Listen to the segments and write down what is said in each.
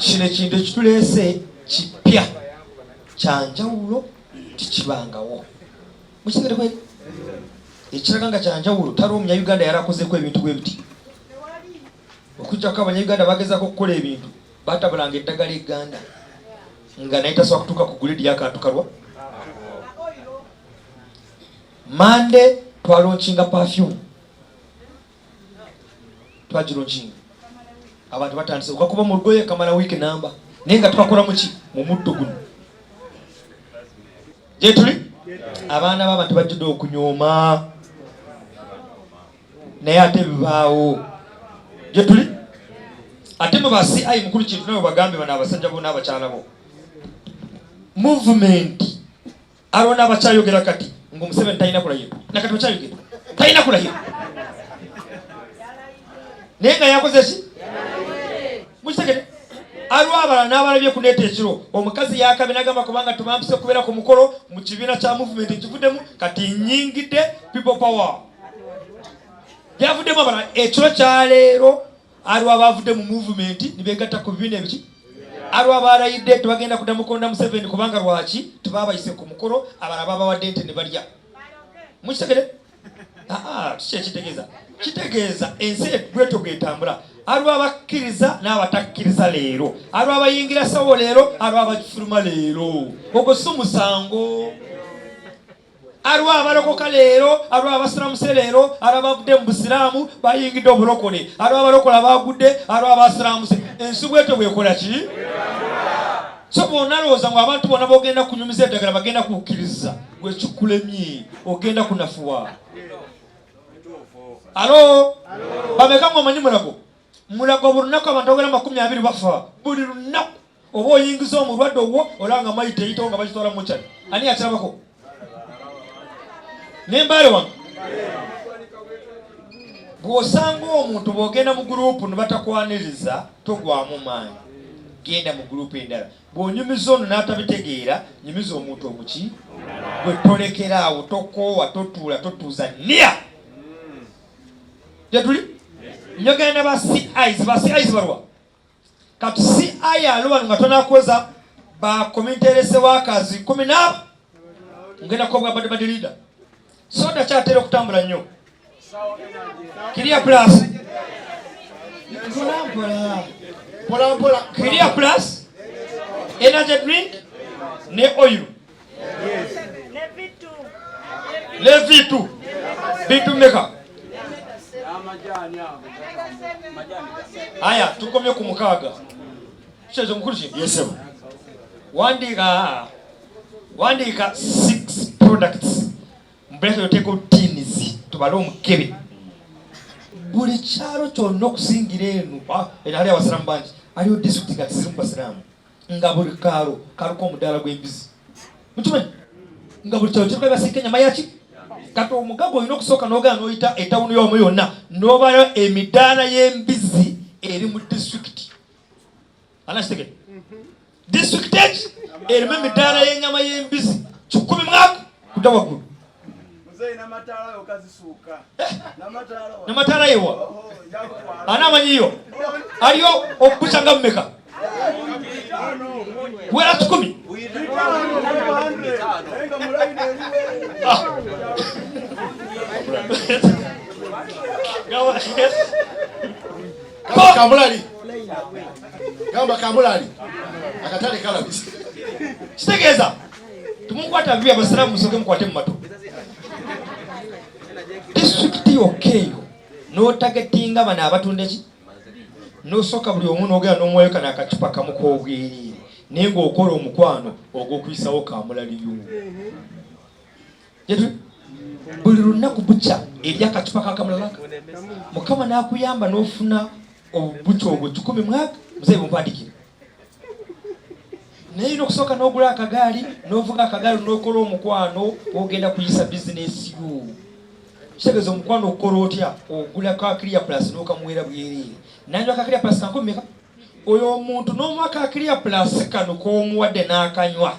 Kino ekintu ekituleese kipya, kyanjawulo, tikibangawo. Mukitegere kweri ekiraga nga kyanjawulo, taliwo Munyayuganda yalakozeeko ebintu bwe biti. Okuggyako Abanyayuganda bagezaako okukola ebintu, batabulanga eddagala egganda nga naye tasobola kutuuka ku guledi y'akantu kalwa. Mande twalonkinga perfume, twagilonkinga, abantu batandise okakuba mu lugoye kamala wiiki namba, naye nga tukakola muki mu muddo guno gyetuli. Abaana b'abantu bajjudde okunyooma, naye ate bibaawo gyetuli. Ate mu ba CI mukulu kintu nawe bagambe bano abasajja bo n'abakyala bo movement aliwo n'abakyayogera kati nga Museveni talina kulayira, nakati bakyayogera talina kulayira, naye nga yakoze ki mukitegere. Aliwo abalala n'abalabye kuneeta ekiro, omukazi yakabe nagamba kubanga tubampise kubeera ku mukolo mu kibiina kya movement ekivuddemu, kati nyingidde people power byavuddemu. Abalala ekiro kyaleero aliwo abavudde mu movement nibegatta ku bibiina ebiki, aliwo abalayidde tebagenda kudda mukonda Museveni kubanga lwaki tebabayise ku mukolo, abalala babawadde ente ne balya. Mukitegere kiki ekitegeeza? Kitegeeza ensi bwetyo bwetambula. Aliwo abakkiriza n'abatakkiriza leero, aliwo abayingira sawo leero, aliwo abagifuluma leero. Ogwo si musango. Aliwo abalokoka leero, aliwo abasiramuse leero, aliwo abavudde mu busiraamu bayingidde obulokole, aliwo abalokola bagudde, aliwo abasiramuse. Ensi bwetyo bwekola ki? So bw'onalowooza ngu abantu bonna bogenda kunyumiza eddagala bagenda kukkiriza, gwe kikulemye, ogenda kunafuwa. Alo bameka mwe omanyi Mulago? Mulago buli lunaku abantu abawera 20 bafa buli lunaku. Oba oyingiza omulwadde owwo olaba nga mayita eyitawo nga bagitwala mu mochari. Ani yakirabako? Nembaale wano bw'osanga omuntu bw'ogenda mu gurupu ne batakwaniriza, togwamu maanyi, genda mu gurupu endala. Bw'onyumiza ono n'atabitegeera, nyumiza omuntu omuki gwe. Tolekera awo, tokoowa, totuula, totuuza nia. Gyetuli njogenda ba CIs, ba CIs balwa kati CI alo wano nga tonakoza ba community health workers 10 na ngenda kobwa bad bad leader soda kyatera okutambula nnyo Clear Plus mpola mpola. Mpola mpola. Clear Plus energy drink ne oil ne V2 bintu meka. Haya, tukomye ku 6. Kyezo mukulu ki? Yes sir. Wandiika, wandiika 6 products mbuleke yoteeko tins tubale omukebe buli kyalo kyonna okusingira eno. Eno ali abasiraamu bangi, aliwo district nga tizirimu basiraamu, nga buli kaalo kaliko omudaala gw'embizi. Mukimanyi nga buli kyalo kiriko ebasiika ennyama yaki. Kati omugaga olina okusooka n'ogenda n'oyita etawuni yomu yonna n'obayo emidaala y'embizi eri mu disitulikiti. Anakitegere disitulikiti eki erimu emidaala y'ennyama y'embizi 10 mwaka kudda waggulu. Namataala yewa ani amanyiyo aliyo okukuca nga mumeka wera 100. Kamulali gamba kamulali akatale kalabise. Kitegeeza tumukwata bibi. Abasiraamu musoke mukwate mu matu disitulikiti yokka eyo n'otagetinga bano abatunda eki, n'osooka buli omu n'ogenda n'omuwayo kano akacupa kamu k'obwereere, naye ng'okola omukwano ogw'okuyisawo kamulaliyo. Buli lunaku bukya eri akacupa kakamulala. Mukama n'akuyamba n'ofuna obubuki obwo 10 mwaka muzeeyi bumpandikira, naye olina okusooka n'ogula akagaali n'ovuga akagaali n'okola omukwano ogenda kuyisa bizinesi yo. Kitegeeza omukwano okukola otya? Ogula ka Clear Plus n'okamuweera bwereere, nanywa ka Clear Plus kanko meka oyo omuntu n'omuwa ka Clear Plus kano k'omuwadde n'akanywa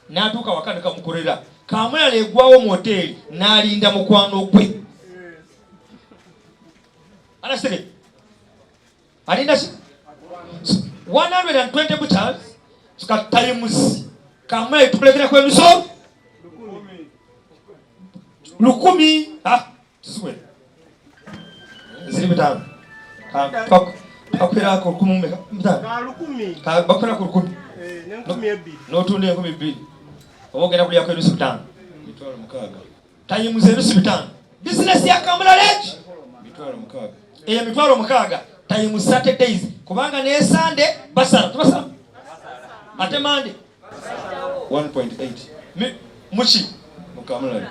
n'atuuka waka ne kamukolera kamulala egwawo mu hoteeri n'alinda mukwano gwe. Anasitege alinda ki? 120 butchers ka times kamwe tukulekera ku emiso 1000. Ah, tuziwera ziri 5 bakwerako 10 meka 5 bakwerako 1000 n'otunda 2000 oba ogenda kulyako enusu 5 Mitwalo 6. Times enusu 5. Bizinesi ya kamulali eki? Mitwalo 6. Eyo mitwalo 6 times 30 days, kubanga ne Sunday basala tubasala ate Monday 1.8 muki mukamulali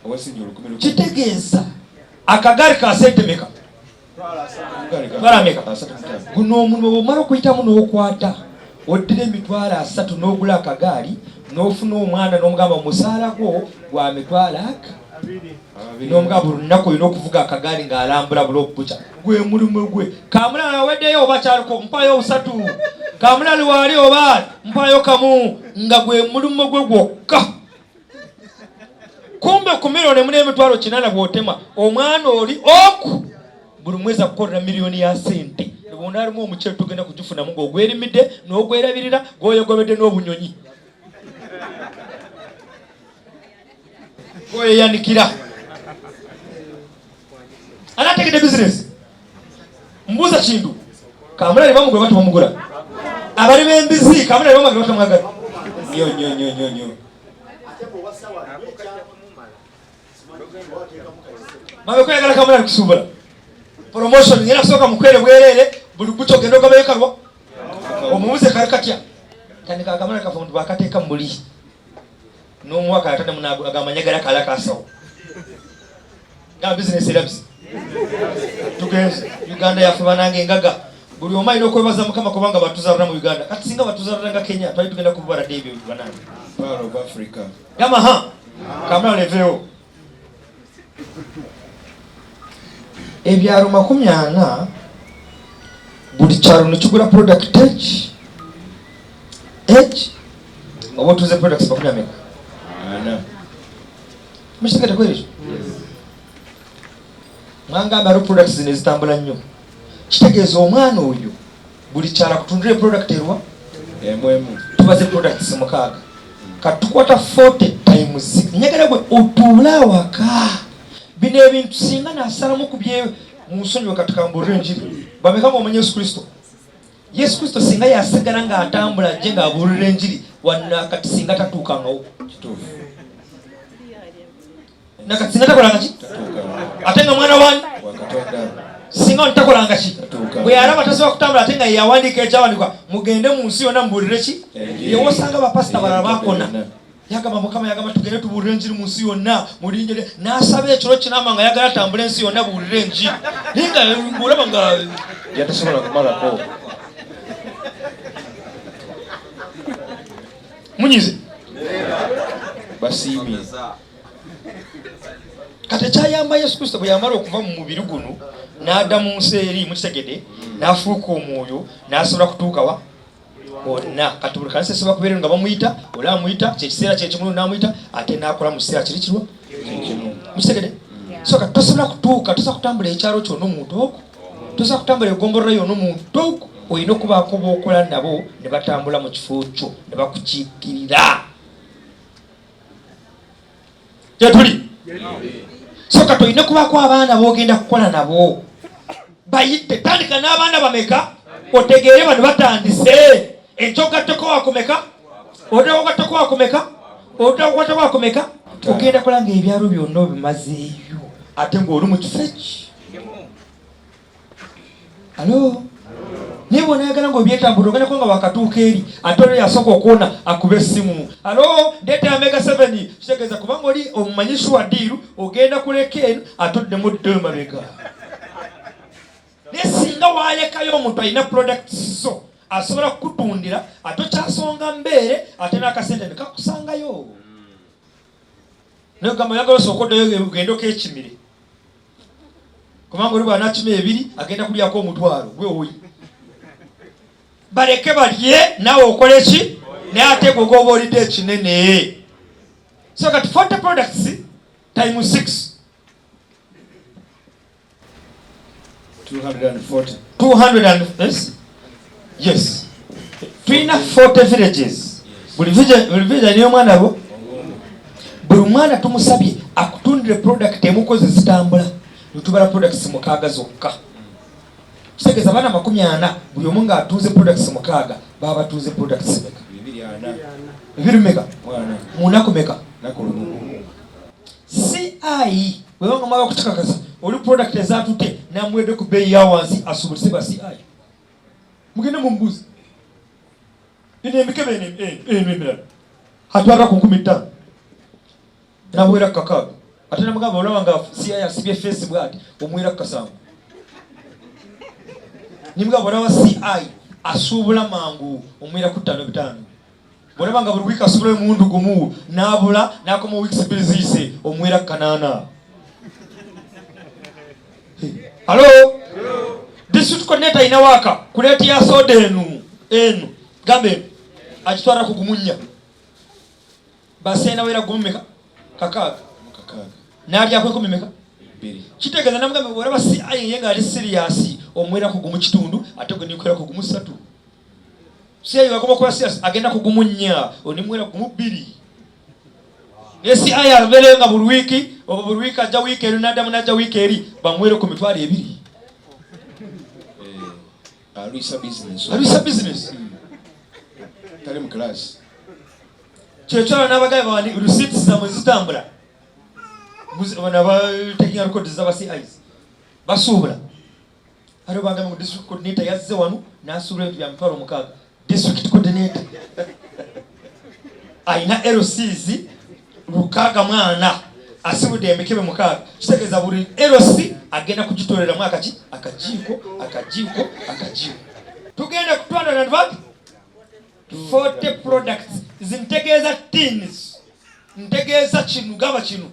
owasinja 1000. Kitegeeza akagaali ka sente meka? Twala meka? 35. Guno omulimu bw'omala okuyitamu n'okwata oddira emitwalo 30 n'ogula akagaali n'ofuna omwana n'omugamba omusaala gwo gwa mitwalo aga n'omugamba buli lunaku olina okuvuga akagaali ng'alambula bulobuca gwe mulimu gwe. Kamulali aweddeyo oba kyaliko mpayo 3, kamulali waali oba mpayo 1, nga gwe mulimu gwe gwokka. Kumbe ku miliyoni emu n'emitwalo 8 bw'otema omwana oli oku buli mwezi akukolera miliyoni ya ssente. Bw'ona alimu omuceere tugenda kugifunamu ng'ogwerimidde n'ogwerabirira gw'oyogobedde n'obunyonyi gweyanikira. Anategedde bizinesi. Mbuuza kintu, kamulali bamugula oba tebamugula? Abali b'embizi kamulali bamwagala oba tebamwagala? Nnyo nnyo nnyo nnyo nnyo. Mabe kweyagala kamulali kusuubula promotion ngenda kusooka mukwere bwereere buli guki ogenda ogabayo kalwa omubuze kali katya. Tandika akamulali kafe omuntu bw'akateeka mu buli n'omuwaka atadde agamba njagala kala kasawo nga bizinesi erabise. Tugenze Uganda yaffe banange engaga, buli omu alina okwebaza Mukama kubanga batuzaalira mu Uganda. Kati singa batuzaalira nga Kenya twali tugenda kububala dde ebyo banange. Pearl of Africa. Gamba ha kamulali eveewo. Ebyalo 40 buli kyalo ne kigula product eki eki oba otuze products 40. Mukitegedde kweri ekyo? Mwangamba hariho products zino ezitambula nnyo. Kitegeeza omwana oyo buli kyalo akutundira product erwa emu emu. Tubaze products 6. Kati tukwata 40 times 6. Njagala gwe otuule awaka. Bino ebintu singa nasalamu ku bye mu nsonyiwe kati kambuulire enjiri. Bameka ng'omanyi Yesu Kristo? Yesu Kristo singa yasigala ng'atambula ajje ng'abuulira enjiri wano kati singa tatuukangawo. Kituufu. Nakati singa takolanga ki? Ate nga mwana wani? Wa Katonda. Singa ono takolanga ki? Tatuuka. Bwe yalaba tasobola kutambula ate nga ye yawandiika ekyawandiikibwa, mugende mu nsi yonna mubuulire ki? Enjiri. Ye wosanga bapasita balala baakona. Yonna. Yagamba Mukama yagamba tugende tubuulire enjiri mu nsi yonna, mulinjere. N'asaba ekiro kinama nga yagala atambule ensi yonna buulire enjiri. Naye nga olaba nga yatasobola kumalako. Munyize. Basiimye. Kati ekyayamba Yesu Kristo bwe yamala okuva mu mubiri guno n'adda mu nsi eri, mukitegedde, n'afuuka omwoyo, n'asobola kutuuka wa? Wonna. Kati buli kanisa esobola kubeera nga bamuyita, oli amuyita, kye kiseera kye kimu n'amuyita, ate n'akola mu kiseera kiri kirwa? Mukitegedde? So kati tosobola kutuuka, tosobola kutambula ekyalo kyonna omuntu ogwo, tosobola kutambula eggombolola yonna omuntu ogwo, olina okubaako b'okola nabo ne batambula mu kifo kyo ne bakukiikirira. Gye tuli. So kati olina kubaako abaana b'ogenda kukola nabo. Bayite, tandika n'abaana bameka otegeere bano batandise. Ekyogattako wakumeka, ogattako wakumeka, ogattako wakumeka, ogenda kola ng'ebyalo byonna obimazeeyo ate ng'oli mu kifo eki. Alo? Naye bw'onaayagala ng'obyetambula ogenda kuba nga wakatuuka eri ate oli yasooka okuwona akuba essimu. Alo, ndeetera Mega 7. Kitegeeza kubanga oli omumanyi shuwa diiru ogenda kuleka eno ate oddemu oddeyo emabega. Naye singa waalekayo omuntu alina products zo asobola kukutundira ate okyasonga mbeere ate n'akasente ne kakusangayo. Naye ogamba oyagala osooka oddeyo ogende okeekimire. Kubanga oli bw'anaakima ebiri agenda kulyako omutwalo gwe oyi. Baleke balye naawe okole ki? Naye ate gwe gw'oba olidde ekinene. So kati 40 products times 6. 240. 200 and, yes? Yes, tulina 40 villages. Buli village alina omwana bo. Buli mwana tumusabye akutundire product emukoze zitambula. Netubala products 6 zokka. Kitegeeza abaana 40 buli omu ng'atunze products 6, baba batunze products meka? 240. Meka? Munaku meka? CI bwe banga mwaba kukikakasa oli product ezatute namuwedde ku bbeeyi ya wansi asuubulise ba CI. Mugende mumubuuze. Eno emikebe eno emirala atwala ku 5,000 namuwera ku 6, ate namugamba olaba nga CI asibye face bw'ati omuwera ku 7. Nimugamba olaba CI asuubula mangu omuwera ku 5 5. Bw'olaba nga buli wiiki asuubula omuwundu gumu n'abula n'akoma wiiki 2 ziyise omuwera ku 8. Hello? District coordinator alina waaka kuleeti ya soda enu gamba enu agitwala ku 4. Baseena wera gumu meka? 6. N'alyako 10 meka? 2. Kitegeeza namugamba bw'olaba CI ye ng'ali serious omuwera ku 1.5 ate gwe nikwera ku 3. CI wakoma kuba serious agenda ku 4 onimuwera ku 2. Ne CI abeereyo nga buli wiiki oba buli wiiki ajja wiiki eri n'addamu n'ajja wiiki eri bamuwere ku mitwalo 2. Alwisa business. Alwisa business. Tali mu class. Kyekyala n'abagaye bawandi receipts zammwe zitambula. Bano aba taking records z'aba CIs basuubula. Ate obanga mu district coordinator yazze wano n'asuubula ebintu bya mitwalo 6. District coordinator alina LCs 64 asibudde emikebe 6. Kitegeeza buli LC agenda kugitoleramu akaki? Akajiiko, akajiiko, akajiiko. Tugenda ku 200 and what? 40 products. Zintegeeza tins. Ntegeeza kinu, gaba kinu.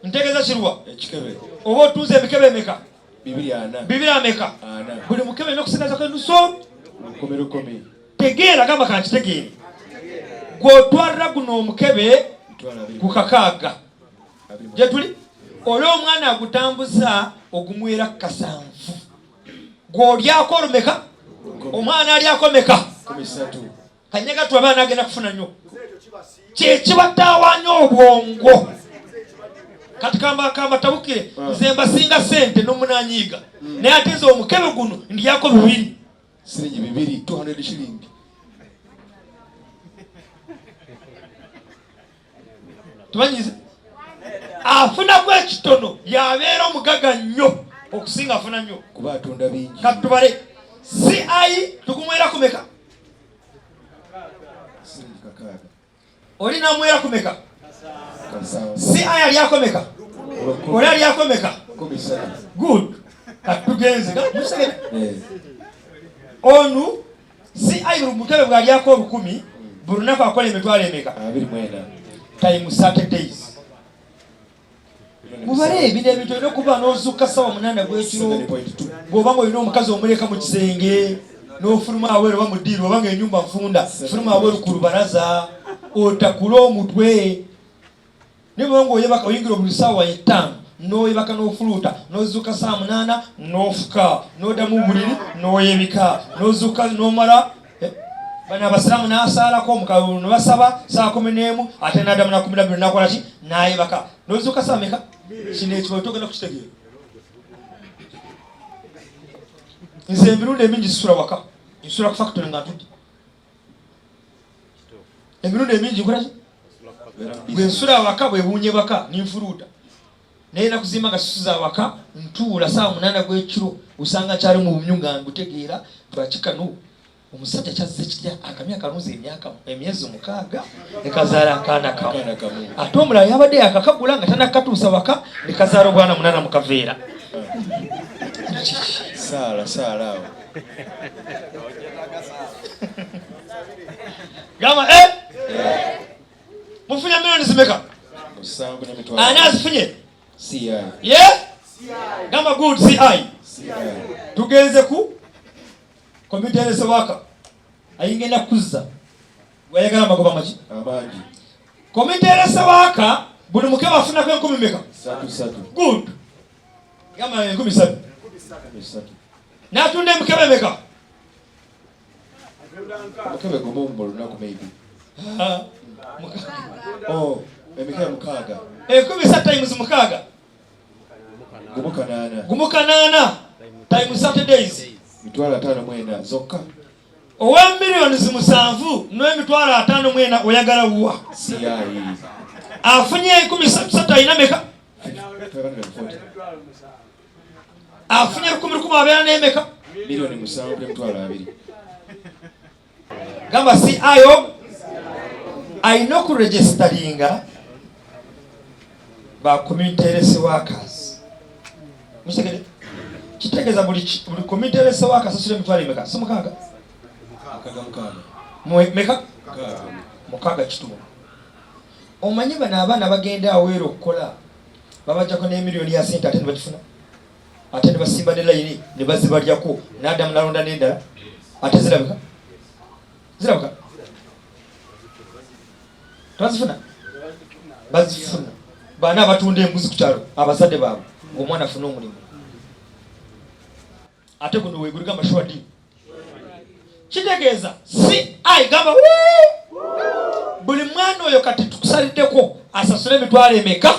Ntegeeza kiruwa? Ekikebe. Oba otunze emikebe emeka? 240. Bibiri ameka? Ana. Buli mukebe n'okusigazako enusu? 10,000. Tegeera, gamba kankitegeere. Gw'otwalira guno omukebe ku 6. Gye tuli? Oli omwana agutambuza ogumuwera ku 7. Gw'olyako olumeka? Omwana alyako meka? 13. Kanyaga tu abaana agenda kufuna nnyo. Kye kibatawaanya obwongo. Kati kamba tabukire, nze mbasinga ssente n'omunanyiiga. Naye ate nze omukebe guno ndyako 2. Siringi 2, 200 shilling. Tumanyize? Afunako ekitono yabeera omugaga nnyo okusinga afuna nnyo. Kuba atunda bingi. Kati tubale CI tugumwera kumeka? Siringi 6. Oli namwera kumeka? 7. CI alyako meka? Oli alyako meka? 13. Good. Kati tugenze. Onu CI buli mukebe bw'alyako 1000 buli lunaku akola emitwalo emeka? 24. Time 30 days. Mubale ebino ebintu olina okuba n'ozuuka ssaawa 8 gw'ekiro. Bw'oba ng'olina omukazi omuleka mu kisenge n'ofuluma aweeru oba mu ddiiro oba ng'ennyumba nfunda, fuluma aweeru ku lubalaza otakule omutwe. Naye bw'oba ng'oyebaka oyingira buli ssaawa 5 n'oyebaka n'ofuluuta n'ozuuka ssaawa 8 n'ofuka n'oddamu mu buliri n'oyebika n'ozuuka n'omala. Bano abasiraamu n'asaalako omukalu ne basaba ssaawa 11 ate n'addamu na 12 n'akola ki? N'ayebaka. N'ozuuka ssaawa meka? Kino ekibalo togenda kukitegeera. Nze emirundi emingi sisula waka, nsula ku factory nga ntudde. Emirundi emingi nkola ki? Bwe nsula awaka bwe buunye baka ninfuluuta. Naye nakuzimba nga sisuza awaka, ntuula ssaawa 8 gw'ekiro osanga nkyali mu bumyu nga mbutegeera lwaki kano omusajja kyazze kitya akamya akalunzi emyezi 6 ne kazaala akaana kamu. Ate omulala yabadde yakakagula nga tannakatuusa waka ne kazaala obwana 8 mu kaveera. Saala, saala awo. Gamba, Mufunye milioni zimeka? 7 na mitwalo. Ani azifunye? CI. Ye? Gamba good CI. CI. Tugenze ku community health worker. Ayingenda kuzza. Wayagala magoba maki? Abangi. Community health worker buli mukebe afunako 10 meka? 3. Good. Gamba 3,000. 3,000. N'atunda emikebe meka? Omukebe gumu mu lunaku maybe. Oh, emikebe 6. 30 times 6. Gumu 8. Gumu 8 times 30 days. 54,000 zokka. Owa miliyoni 7 n'emitwalo 54 oyagala wa? CI. Afunye 13 alina meka? 540. Afunye 10,000 abeera n'emeka? Miliyoni 7 n'emitwalo 2. Gamba CIO alina okuregisteringa ba community health workers. Mukitegedde? Kitegeeza buli community health worker asasula emitwalo emeka? Si 6? 6. Meka? 6. 6 kitundu. Omanyi bano abaana bagenda aweera okukola babajjako n'emiliyoni ya ssente ate ne bagifuna, ate ne basimba ne layini ne bazibalyako, n'adamu n'alonda n'endala ate zirabika? Zirabika? Tebazifuna? Bazifuna. Baana abatunda embuzi ku kyalo abazadde baabwe ng'omwana afune omulimu. Ate guno weeguli gamba sure deal. Kitegeeza CI gamba wuu! Buli mwana oyo kati tukusaliddeko asasule emitwalo emeka?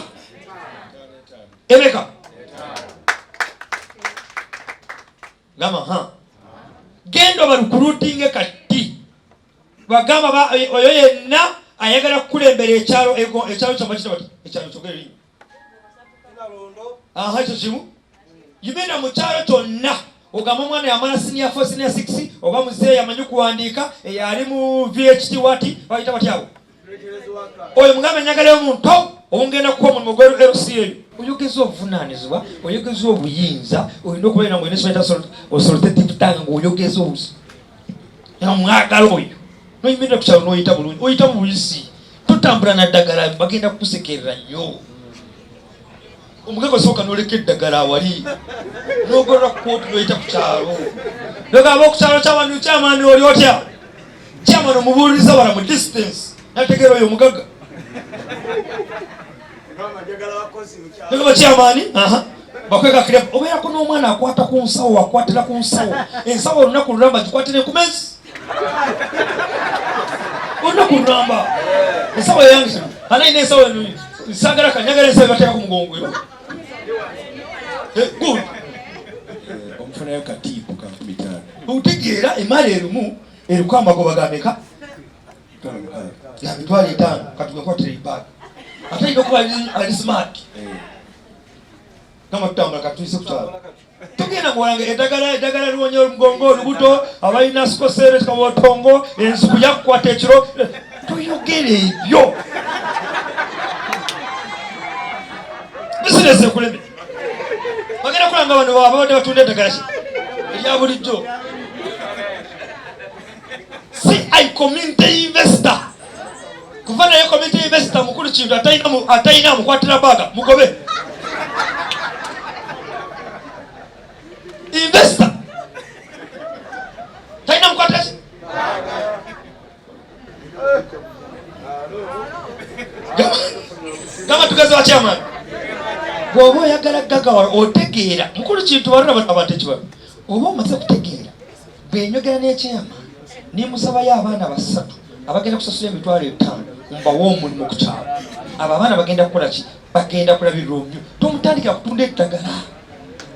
Emeka? Gamba ha. Genda obalukurutinge kati. Bagamba oyo yenna ayagala kukulembera ekyalo ekyalo kyammwe kiyita bati? Ekyalo kyogere linnya. Aha, ekyo kimu. Yimina mu kyalo kyonna ogamba omwana yamala senior 4, senior 6 oba muzeeyi amanyi kuwandiika eyali mu VHT wati bayita batya abo? Oyo mugambe njagalayo omuntu owungenda kukuwa omulimu gwa LCA. Oyogeza obuvunaanyizibwa, oyogeza obuyinza, olina okubeera nga olina ky'oyita authoritative tongue ng'oyogeza obuzi. Omwagala oyo n'oyimirira ku kyalo n'oyita bulungi, oyita mu buyisi, totambula na ddagala, bagenda kukusekerera nnyo. Omugagga osooka n'oleka eddagala awali n'ogolola ku kooti n'oyita ku kyalo. N'ogamba ku kyalo ky'abantu kyamaani oli otya? Kyamaani omubuuliriza wala mu distance n'ategeera oyo omugagga. N'ogamba kyamaani, aha. Bakweka kirya, obeerako n'omwana akwata ku nsawo, akwatira ku nsawo. Ensawo olunaku lulamba gikwatire ku mezi. Olunaku lulamba. Ensawo yange, ana ina ensawo eno, nsagala kanyagala ensawo ebateeka ku mugongo ero. Good. Omufunayo katiipu ka 15. Otegeera emmere erumu eriko amagoba ga meka? Ya mitwalo 5 kati gwe nkwatira ebag. Ate alina okuba ali smart. Kama tutambula kati tuyise ku kyalo. Tugenda ng'olanga eddagala liwonya omugongo, olubuto, abalina sikosere, kabotongo, ensuku yakukwata ekiro. Toyogera ebyo. Bizinesi ekuleme. Bagenda kulanga bano ababadde batunda eddagala ki? Erya bulijjo. CI community investor. Kuva naye community investor mukulu kintu atalina amukwatira baga mugobe. Investor talina mukwatira ki? Gamba tugeze wa chairman. Bw'oba oyagala gagawala otegeera mukulu kintu balona abantu ekibalu. Oba omaze kutegeera bwe njogera ne chairman ne musabayo abaana 3 abagenda kusasula emitwalo 5 mbawe omulimu ku kyalo. Abo abaana bagenda kukola ki? Bagenda kulabirira omumyu. Tomutandikira kutunda eddagala.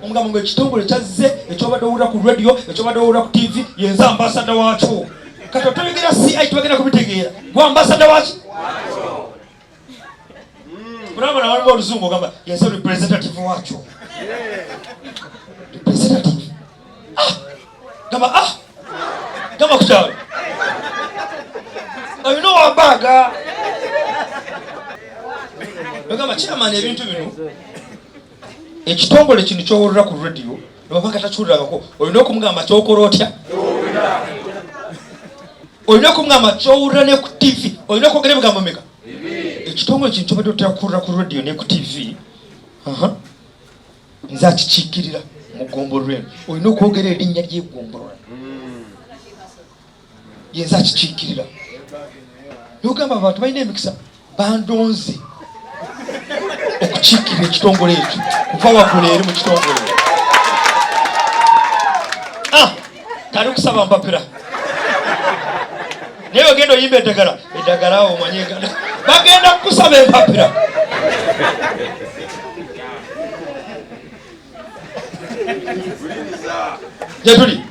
Omugambo ng'ekitongole kyazze ekyobadde owulira ku radio, ekyobadde owulira ku TV, yenze ambasada waakyo. Kati otoyogera CI tebagenda kubitegeera. Gwe ambasada waaki? Kulaba na waliwo oluzungu ogamba yenze representative waakyo. Representative. Gamba Gamba ku kyalo. Olina owambaaga. Ogamba chairman ebintu bino. Ekitongole kino ky'owulira ku radio, ne baba nga takiwulirangako, olina okumugamba ky'okola otya? Olina okumugamba ky'owulira ne ku TV, olina okwogera ebigambo meka? Ekitongole kino ky'obadde otera kuwulira ku radio ne ku TV, aha, nze akikiikirira mu ggombolola eno. Olina okwogera erinnya ly'eggombolola. Ye nze akikiikirira. N'ogamba abantu balina emikisa bandonze okukiikirira ekitongole ekyo kuva waggulu eri mu kitongole. Tali kusaba mpapira. Naye ogenda oyimba eddagala, eddagala awo omanye bagenda kukusaba empapira. Gyetuli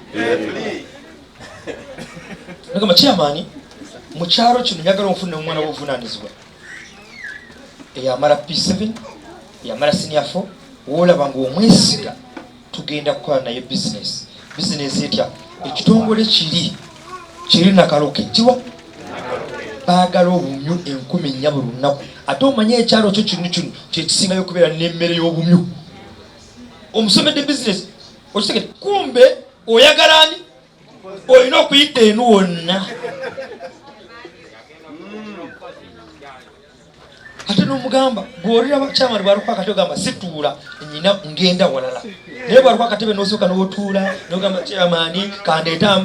nagamba chairman, mu kyalo kino njagala onfune omwana w'obuvunaanyizibwa eyamala P7, eyamala senior 4, woolaba ng'omwesiga, tugenda kukola naye bizinesi. Bizinesi etya? Ekitongole kiri kiri Nakaloke kiwa baagala obumyu 4000 buli lunaku, ate omanye ekyalo kyo kino kino kyekisingayo okubeera n'emmere y'obumyu. Omusomedde bizinesi, okitegede. Kumbe oyagala ani? Olina okuyita enu wonna, ate nomugamba bwoliraba kyamani bwalukuba akatebe, ogamba situula nyina ngenda walala, naye bwalukuba akatebe nosooka notuula nogamba kyamani kandeeta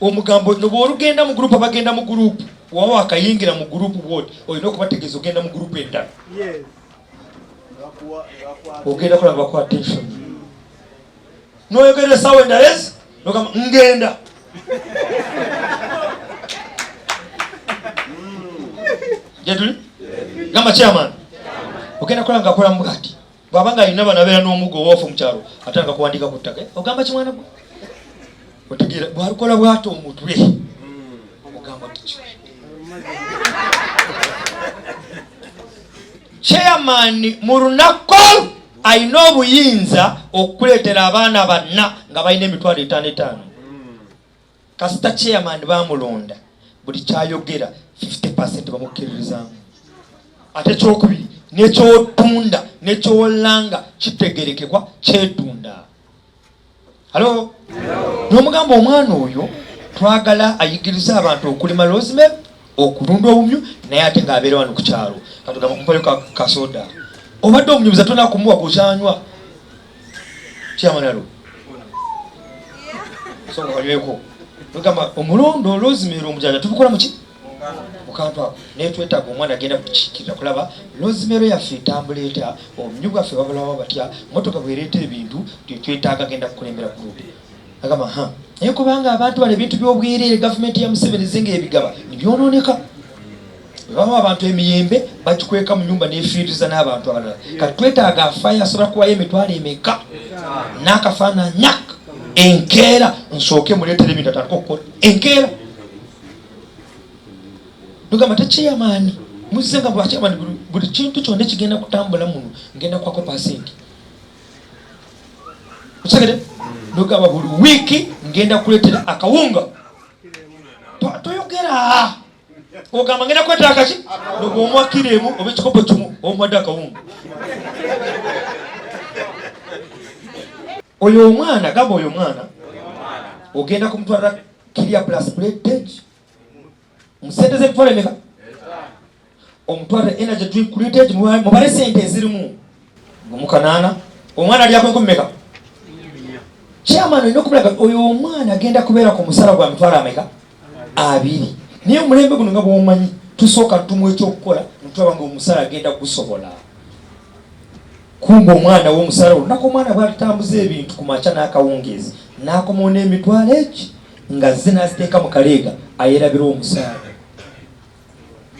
omugambo. Bwolugenda mu gurupu, abagenda mu gurupu, waba wakayingira mu gurupu bwoti, olina okubategeeza ogenda mu gurupu endala, ogenda kulaba bakuwa attention, noyogera esaawa endala ezi nogamba ngenda gyetuli. Gamba chairman ogenda kola nga akola mugati, bwaba nga alina bano abeera n'omugo owoofu mukyalo, atandika kuwandiika ku ttaka. Ogamba kimwana gwe otegeera bwalukola bwata omutwe, ogamba chairman mu lunaku alina obuyinza okukuleetera abaana banna nga balina 5,000 5. Kasita chairman bamulonda, buli kyayogera 50 bamukkiririzaamu. Ate kyokubiri, nekyotunda nekyolanga kitegerekekwa, kyetunda. Halo, nomugamba omwana oyo twagala ayigirize abantu okulima rosemary, okulunda obumyu, naye ate ng'abeera wano ku kyalo. Katugamba mpayo kasoda, obadde omunyumiza, tona kumuwa kukyanywa kyamanalo, soka kanyweko. Nogamba omulondo rosemary, omujanja tubukola muki mukantu ako, naye twetaaga omwana agenda kutukiikirira kulaba rosemary yaffe etambula etya, obumyu bwaffe babulawa batya, motoka bwereeta ebintu twetaaga agenda kukulembera gurupu. Agamba ha, naye kubanga abantu bano ebintu by'obwereere gavumenti ya Museveni zinga ebigaba nibyonooneka, bwebawa abantu emiyembe bagikweka mu nyumba nefiiriza n'abantu abalala. Kati twetaaga afaayo asobola kuwayo emitwalo emeka n'akafaananyak enkeera nsooke muleetera ebintu atandika okukola enkeera. Nogamba tekyeyamaani muzze nga bwakyamaani, buli kintu kyonna ekigenda kutambula muno ngenda kwako pasenti. Okitegede? Nogamba buli wiiki ngenda kuleetera akawunga. Toyogera, ogamba ngenda kuleetera akaki, nogomwa kiro emu oba ekikopo kimu, omuwadde akawunga. Oyo omwana, gamba oyo omwana ogenda kumutwalira clear plus platage musente z'emitwalo emeka, omutwalira energy drink creatage, mubale sente ezirimu gumukanaana. Omwana alyako 10,000 meka? Chairman olina okumulaga oyo omwana agenda kubeera ku musala gwa mitwalo ameka? 20. Naye omulembe guno nga bwomanyi, tusooka tumuwa ekyokukola ntulaba nga omusala agenda kugusobola. Kumba omwana w'omusala, olunaku omwana bwalitambuza ebintu ku makya n'akawungeezi n'akomawo n'emitwalo egi nga zze n'aziteeka mu kaleega, ayerabira omusaala.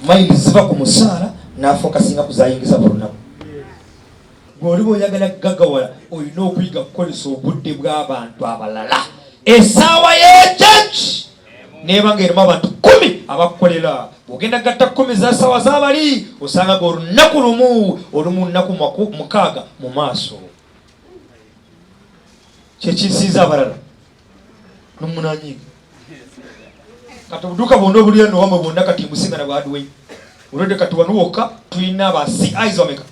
Mayindi ziva ku musaala n'afokasinga kuzayingiza buli lunaku. Bw'oliba oyagala kugagawala, olina okuyiga kukozesa obudde bw'abantu abalala. Essaawa y'ekyeki neeba nga erimu abantu 10 abakukolera, bw'ogenda gatta 10 za ssaawa z'abali, osanga ga olunaku lumu olumu nnaku 60 mu maaso. Kyekinsinza abalala nomunanyiga. Kati obuduuka bwonna obuli eno wamwe bwonna kati mbusinga na bwadwei olwedde. Kati wano wokka tulina aba CIs bameka?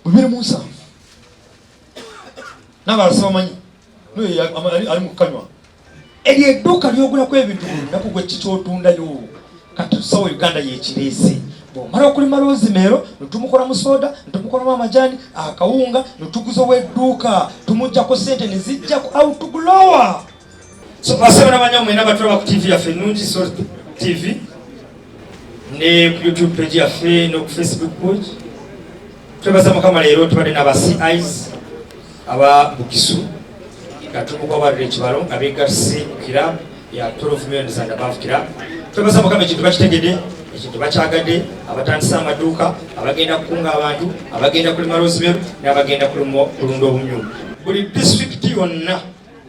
27. N'abalala sibamanyi, ali mu kanywa. Eryo edduuka lyogulako ebintu buli lunaku, gwe kikyotundayo. Kati tusawo Uganda yekireese. Bwomala okulima rosemary, netumukolamu soda, netumukolamu amajani, akawunga, netuguza owedduuka, tumugjako sente nezijjako outglower. So basebo nabanya mwena batulaba ku TV yaffe ennungi Salt TV, ne ku YouTube page yaffe, no ku Facebook page, twebaza Mukama. Leero tubadde n'aba CIs aba Bugisu nga tumukabalira ekibalo nga begasse ku kirabu. Ya 12 millions and above kira. Twebaza Mukama, ekintu bakitegedde, ekintu bakyagadde. Abatandise amaduuka, abagenda kukunga abantu, abagenda kulima rosemary n'abagenda kulunda obumyu. Buli disitulikiti yonna,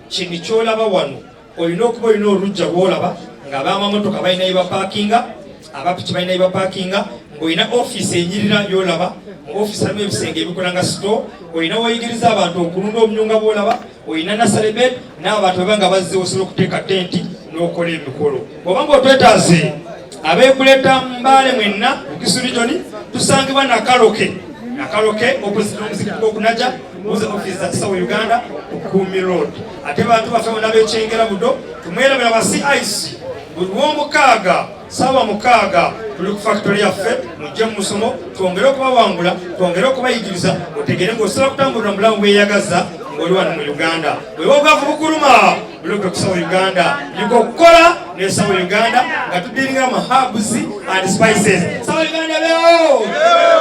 kino kyolaba wano, olina okuba olina olujja lwolaba ng'abamamotoka balina bye bapaakinga, abapiki balina bye bapaakinga, ng'olina ofiisi enyirira yolaba mu ofiisi alimu ebisenge ebikola nga store, olina woyigiriza abantu okulunda obumyu nga bwolaba, olina nursery bed n'abantu baba nga bazze osobola okuteeka tenti n'okola emikolo. Oba ng'otwetaaze abeekuleta Mbaale mwenna, Bugisu region, tusangibwa Nakaloke, Nakaloke opposite n'omuzikiti gw'okunaja muze office za Sawo Uganda ku Kumi Road. Ate bantu baffe bonna b'ekyengera Budo, tumwerabira ba CIC, buli lwomukaaga saawa 6 tuli ku factory yaffe. Mujje mu musomo, twongere okubawangula, twongere okubayigiriza, otegere ng'osobola kutambulira mu bulamu bweyagaza ng'oli wano mu Uganda. Bweba obwavu bukuluma, buloke ku Sawo Uganda. Yiga okukola ne Sawo Uganda nga tudiringa mu herbs and spices. Sawo Uganda bewo.